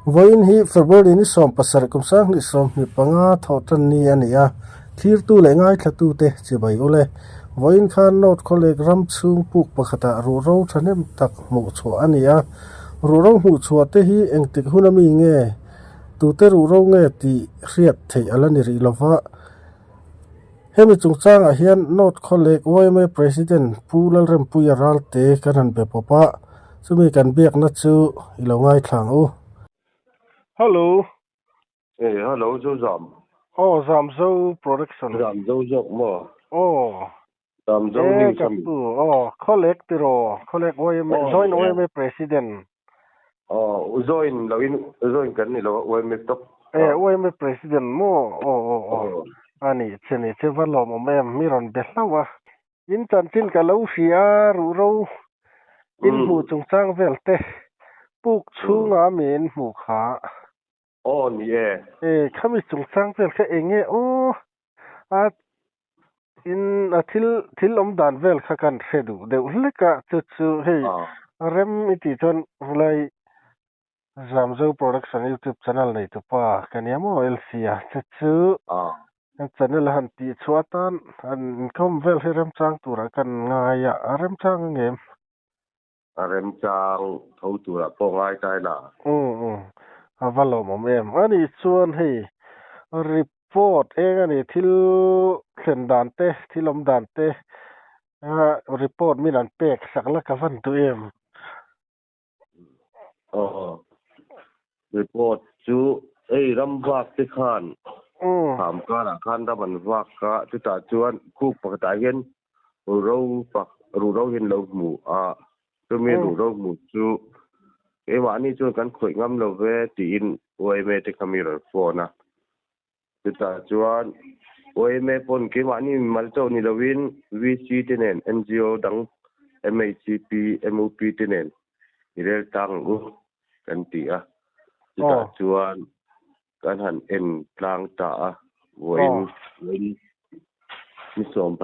Vawiin hi February ni 17 kum 2025 thawhtan ni a ni a, thlirtu leh ngaithlatute chibai u le. Vawiin khan North Khawlek ram chhung puk pakhatah ruhro thahnem tak hmuh chhuah a ni a, ruhro hmuh chhuah te hi engtik hun ami nge, tute ruhro nge tih hriat theih a la ni rih lova. Hemi chungchangah hian North Khawlek yma President Pu Lalrempuia Ralte kan han be pawp a, chumi kan biakna chu i lo ngaithla ang u. Hello. Eh, hello, Zo Zam. Aw, Zamzo Production. Zamzo zawk maw? Aw. Zamzo Eh, News ka ami. pu, aw, Khawlek tiraw, Khawlek yma, Aw, Joint ni e. yma President. Aw, join lo in, join kan ni lo a, yma top. Eh, yma President maw? Aw, aw, aw. Aw. A nih che ni che va lawmawm em, mi rawn be hlauh a. In chanchin ka lo hria a, ruhro in hmuh chungchang vel te, puk chhunga mi in hmuh kha. Aw, ni e. Eh, khami chungchang vel kha eng nge aw? A in a thil thil awm dan vel kha kan hre duh deuh hlek a, chu chu hei rem i tih chuan helai Zamzo Production YouTube channel nei tupa ka nia maw LC a, chu chu kan channel a han tih chhuah atan an inkhawm vel hi remchang turah kan ngai a, a remchang ang em? A remchang tho turah pawh ngai ta ila. Umm umm a va lawmawm em. A nih chuan hei report eng a ni thil thlen dan te thil awm dan te report min an pek sak la ka van duh em. Aw report chu hei ram vak te khan kham karah khan ram an vak a chutah chuan khuk pakhatah hian ruhro pak ruhro hi an lo hmu a chumi ruhro hmuh chu keimahni chuan kan khawih ngam lo ve tiin yma te kha mi rawn phone a chutah chuan yma pawn keimahni mimal chauh ni lovin VC te nen NGO dang MHCP MUP te nen i rel tlang ang u kan ti a chutah chuan Kan han en tlang ta a, vawiin vawiin ni 70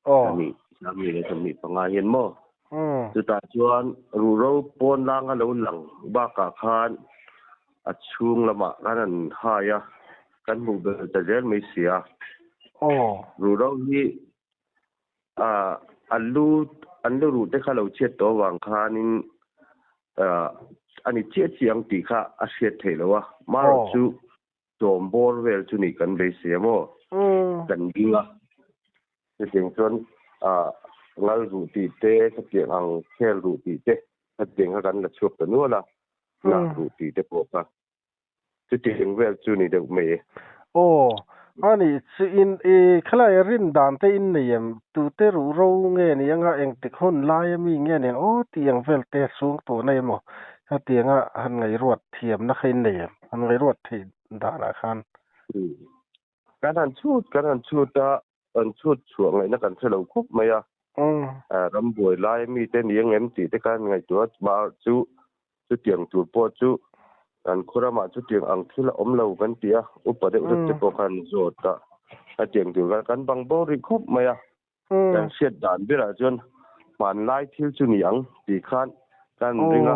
a nih, 2025 hian maw? Chutah chuan ruhro pawn langa lo lang bakah khan a chhung lamah kan han hai a, kan hmuh belh ta zel mai si a. Ruhro hi an lu an lu ruh te kha lo chhiat tawh avang khanin a ni chiah chiah ang tih kha a hriat theih loh a, marawh chu sawm bawr vel chu nih kan beisei a maw? Kan ding a, chutiang chuan ngal ruh tih te, khatiang ang khel ruh tih te, khatiang kha kan la chhuak ta nual a, nak ruh tih te pawh kha. Chutiang vel chu ni deuh mai e. Aw, a nih chu in i khalai rin dan te in nei em? Tute ruh ro nge ni anga engtik hun lai ami nge ni ang aw tih ang vel te sung tawh na emaw hetianga han ngaihruat thiamna kha in nei em? Han ngaihruat theih danah khan. Kan han chhut kan han chhut a, kan chhut chhuah ngaihna kan hre lo khawp mai a. Rambuai lai ami te ni ang em tih te khan ngaihtuah a, mah chu chutiang tur pawh chu kan khaw ramah chutiang ang thil a awm lo kan ti a, upa deuh deuh te pawh khan zawt a, hetiang tur khan kan bang bo rih khawp mai a. Kan hriat dan berah chuan hmanlai thil chu ni ang tih khan kan ring a.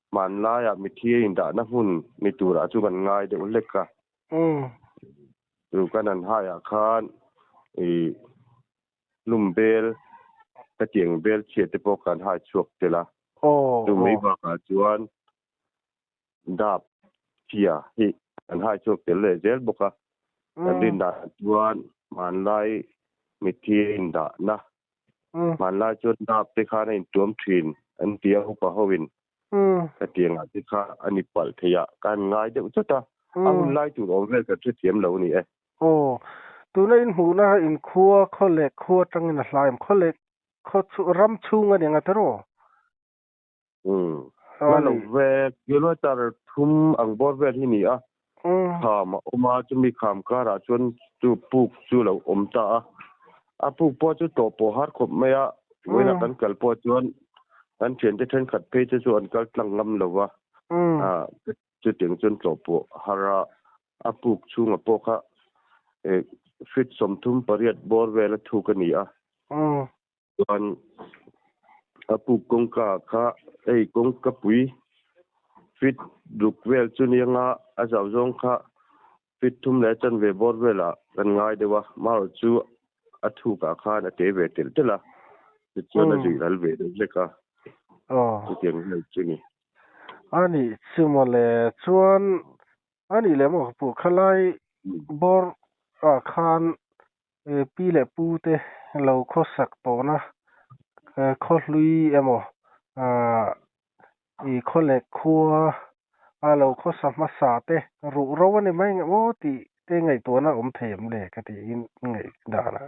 Hmanlaiah mithi a indahna hmun ni turah chu kan ngai deuh hlek a. Chu kan han haiah khan ih hlum bel hetiang bel chhiat te pawh kan hai chhuak tel a. Chu mai bakah chuan dap chhia hi kan hai chhuak tel leh zel bawk a. Kan rindah chuan hmanlai mithi a indahna Hmanlai chuan dap te khan a intuam thin an ti a, upa hoin khatiangah te kha a ni palh thei a, ka han ngai deuh chawt a, a hun lai tur awm vel kan hrethiam lo a ni e. Aw, tuna in hmuhna in khua khaw leh khua atangin a hla em? Khaw leh khaw chu ram chhung a ni ang a tiraw? Umm, hla lo ve, kilometer thum ang bawr vel hi ni a, kham a awm a, chumi kham karah chuan chu puk chu lo awm ta a, a puk pawh chu tawh pawh har khawp mai a, vawiinah kan kal pawh chuan kan thiante thenkhat phei te chu an kal tlang ngam lo va, chutiang chuan tlawh pawh har a, a puk chhunga pawh kha feet 38 bawr vel a thuk a ni a. Chuan a puk kawngka kha hei kawngka pui Feet ruk vel chu nianga a zau zawng kha feet thum leh chanve bawr velah kan ngai deuh a, marawh chu a thukah khan a te ve telh telh a, tichuan a zuih ral ve deuh hlek a, chutiang vel chu ni. A nih chu mawle, chuan a nih leh maw ka pu, khalai bawr ah khan pi leh pu te lo khawsak tawhna khawhlui emaw i khaw leh khua a lo khawsa hmasa te ruh ro a ni mai nge maw tih te ngaihtuahna awm thei em le ka tiin ngaih dan a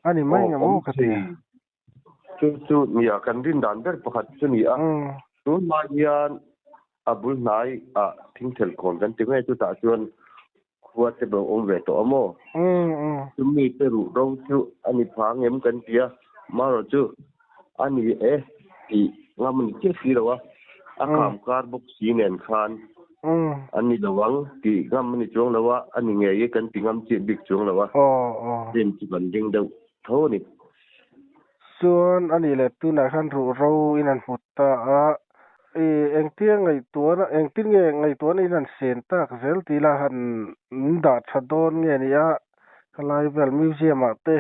a ni mai nge maw ka ti a. Chu chu nia kan rin dan ber pakhat chu ni a, tunhma hian a bul hnai ah thingthel kawn kan ti mai a, chutah chuan khua te bo awm ve tawh a maw? Chumi te ruh ro chu a ni pha ngem kan ti a, marawh chu a ni e tih ngam a ni chiah si lo a, a kham kar bawk si nen khan a ni lo ang tih ngam a ni chuang lo a, a ni ngei e kan ti ngam chiah bik chuang lo a, rin chu kan ring deuh tho a ni. Chuan a nih leh tunah khan ruhro in an hmu ta a, i engtia ngaihtuahna engtin nge ngaihtuahna in an sen tak zel tih la han dah tha dawn nge ni a, khalai vel museum ah te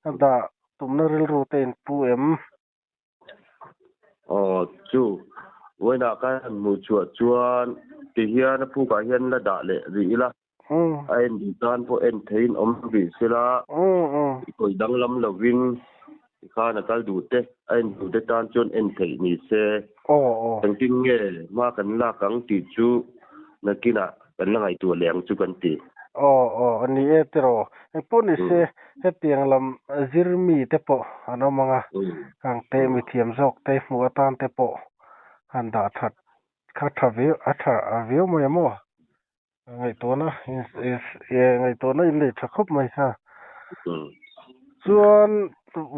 a dah tumna rilru te in pu em? Aw chu, vawiinah khan han hmuh chhuah chuan tihian a phukah hian la dah leh rih ila. A en duh tan pawh en theiin awm rih sela, i kawi danglam lovin tikhan a kal duh te, a en duh te tan chuan en theih ni se. Engtin nge hma kan lak ang tih chu nakinah kan la ngaihtuah leh ang chu kan ti. Aw aw a ni e tiraw. Engpawh ni se hetiang lam zir mi te pawh an awm ang a, hang te mithiam zawk te hmuh atan te pawh han dah that kha tha viau a tha viau mai a maw? Ngaihtuahna ngaihtuahna in nei tha khawp mai kha. Chuan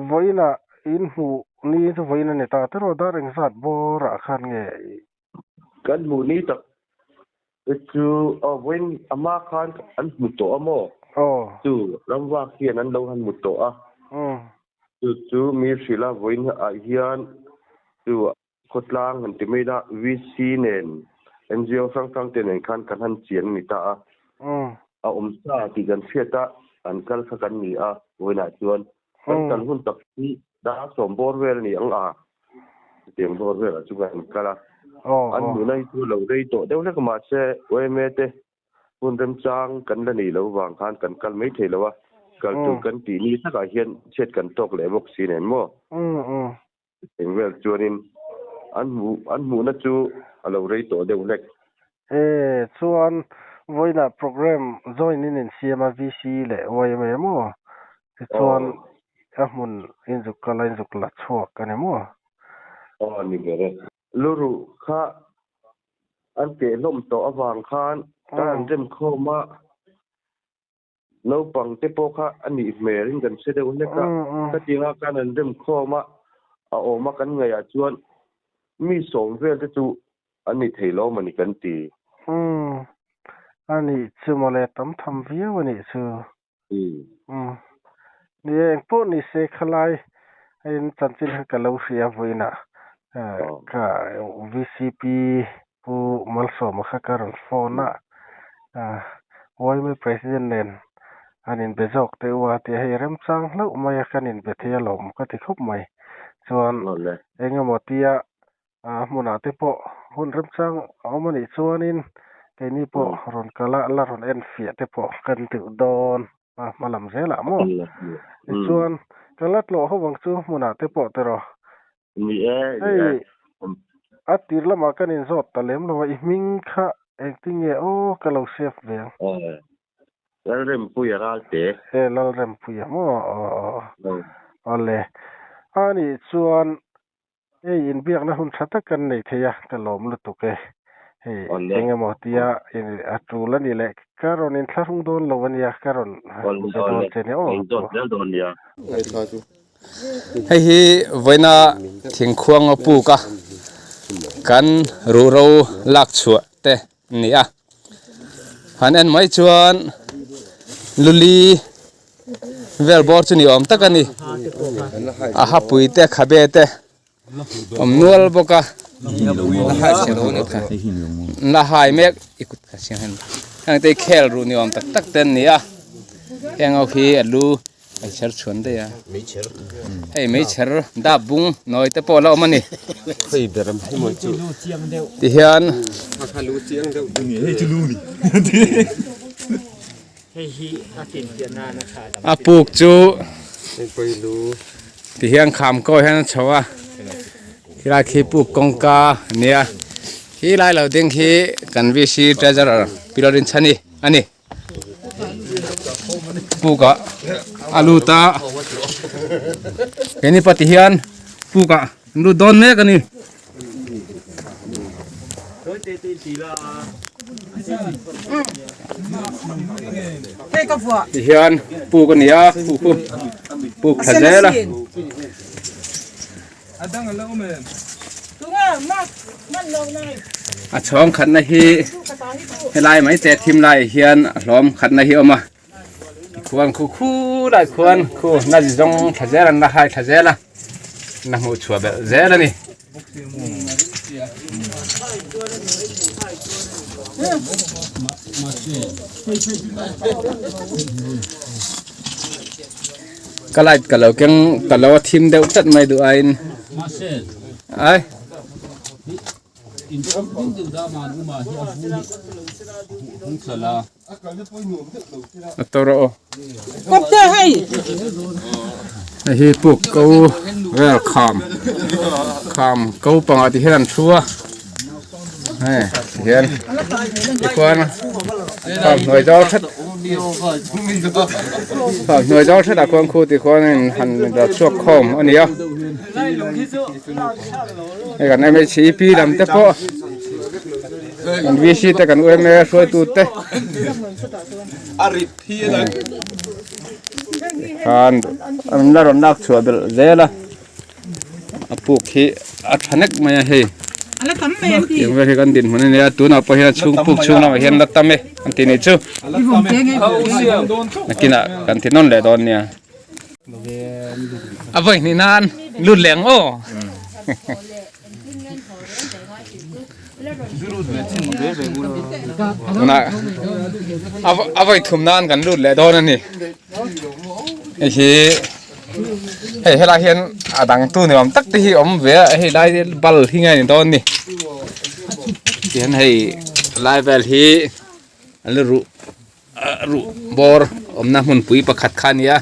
vawiinah in hmuh ni chu vawiin a ni ta tiraw dar engzat bawrah khan nge? Kan hmuh ni tak te chu aw vawiin a hma khan an hmu tawh a maw? Aw. Chu ramvak hian an lo han hmu tawh a. Chu chu mi hrilh a vawiin ah hian chu Khawtlang han ti mai ila, VC nen, NGO hrang hrang te nen khan kan han chian a ni ta a. A awm sa tih kan hriat a, an kal kha kan ni a, vawiinah chuan kan kal hun tak hi dar sawm bawr vel a ni ang a, chutiang bawr velah chu kan kal a. An hmuhna hi chu lo rei tawh deuh hlek mahse yma te Hun remchang kan la nei lo vang khan kan kal mai thei lo a, kal tur kan tih ni takah hian chhiat kan tawk leh bawk si nen maw? Eng vel chuanin an hmuh an hmuhna chu a lo rei tawh deuh hlek. E, chuan vawiinah program join in insiam a VC leh yma maw? Tichuan a hmun inzuk kal a inzuk la chhuak a ni maw? Aw ni ber e. Luruh kha an keh hlawm tawh avang khan kan han rem khawm a, naupang te pawh kha a nih hmel in kan hre deuh hlek a, khatianga khan an rem khawm a, a awm a kan ngaihah chuan mi sawm vel te chu an ni thei lo a ni kan ti. Umm, a nih chu mawle tam tham viau a nih chu. Umm, ni e, engpawh ni se khalai a in chanchin kha ka lo hria vawiinah ka VCP Pu Malsawma kha ka rawn phone a, yma President nen an inbe zawk teh u a tia hei remchang hlauh mai a kan inbe thei alawm ka ti khawp mai. Chuan engemaw tia A hmunah te pawh hun remchang a awm a nih chuanin keini pawh rawn kal a, la rawn en fiah te pawh kan duh dawn a hma lam zelah maw? Tichuan ka la tlawh ho ang chu hmunah te pawh tiraw? Ni e, ni e. Hei a tir lamah kan inzawt ta lem lo a, i hming kha engtin nge aw ka lo save ve ang. Lalrempuia Ralte. E Lalrempuia maw? Aw aw awle. A nih chuan Hei inbiakna hun tha tak kan nei thei a, ka lawm lutuk e. Hei eng emaw tia a tul a ni leh ka rawn inthlahrung dawn lo a nia, ka rawn be dawn che nia aw. Hei hi vawiina thingkhuang a puk a, kan ruhro lak chhuah te a ni a. Han en mai chuan luli vel bawr chu ni awm tak a ni a hapui te khabe te awm nual bawk a. La hai mek i kut kha siang hian heng te hi khel ruh ni awm tak tak te an ni a heng ho hi a lu a chher chhuan daih a hei meichher dap bung nawi te pawh a la awm a ni tihian a puk chu tihian kham kawi hian a chho a khilai khi puk kawngka a nia khilai lo ding khi kan V C treasurer Pi Lalrinchhani a ni puk ah a lut a keini pawh tihian puk ah an lut dawn mek a ni. Tihian puk a ni a puk chu puk tha zel a. A chhawng khatna hi helai mai te thim lai hian a hlawm khatna hi a awm a khuan khu khu lai khuan khu na zawng thla zel an la hai thla zel a na hmuh chhuah belh zel a ni. Ka light ka lo keng ta lo a thim deuh tlat mai duh aiin ai. A to rawh aw. Hei hi puk ko vel kham kham ko pangah ti hian an thu a hei ti hian tikhuan kham hnuai zawr that kham hnuai zawr that ah khuan khu tikhuan in han la chhuak khawm a ni a hei kan M_H_E_P lam te pawh. Kan VC te kan UMA hruaitu te khan an la rawn lak chhuah belh zel a a puk hi a tha nek mai a hei tiang vel hi kan dinhmun a nia tunah pawh hian a chhung puk chhung lamah hian la tam e an ti nih chu nakinah kan ti nawn leh dawn nia. A vawi hnih nan lut leh ang aw. Tunah a vawi thum nan kan lut leh dawn a ni. Hei hi hei helai hian a dang tu ni awm tak te hi awm ve a hei lai bal hi nge ni dawn ni. Tihian hei lai vel hi an la ruh. Ruh bawr awmna hmunpui pakhat kha a ni a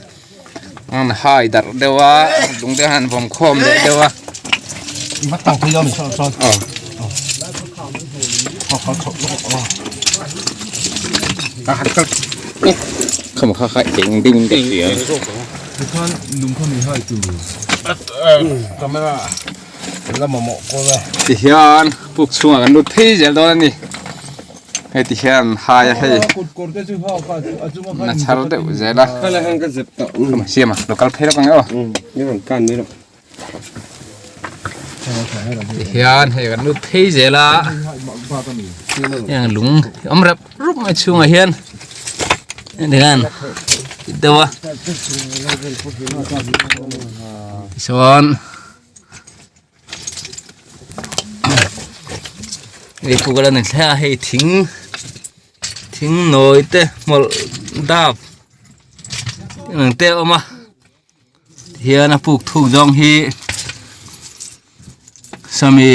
an hai darh deuh a lung te han vawm khawm leh deuh a tihian puk chhungah kan lut phei zel dawn a ni. Hei ti hian hai a hei na chhar deuh zel a siam a lo kal phei lawk ang e aw ti hian hei kan lut phei zel a heng lung awm rep rup mai chhungah hian heti hian deuh a tichuan. Hei puk a la ni thleng a hei thing thing nawi te hmawlh dap ang te a awm a tihian a puk thuk zawng hi sawmi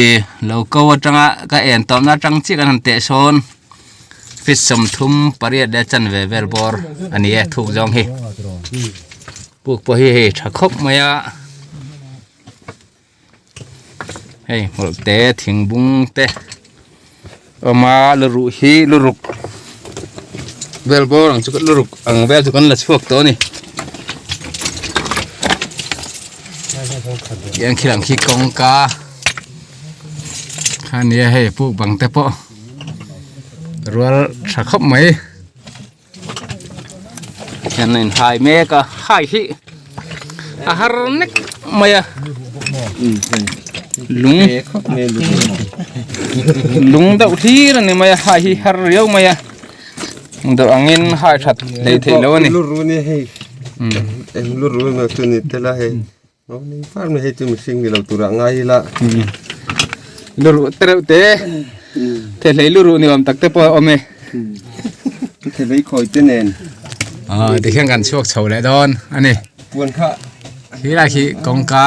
lo ko atanga ka en tawpna atang chiah kan han teh sawn feet 38 leh chanve vel bawr a ni e thuk zawng hi puk pawh hi hei tha khawp mai a. Hei hmawlh te thing bung te awm a lu ruh hi lu ruk vel bawr ang chu lu ruk ang vel chu kan la chhuak tawh a ni tiang khi lang khi kawngka kha nia hei puk bang te pawh rual tha khawp mai. Hian a inhai mek a hai hi a har nek mai a lung lung deuh hlir a ni mai a hai hi har riau mai a dawh angin hai that hlei theih loh a ni. Luruh te reuh te thehlei luruh ni awm tak te pawh a awm e. Thehlei khawi te nen. Ah tikhian kan chhuak chho leh dawn a ni. Puan kha. Khi lai khi kawngka.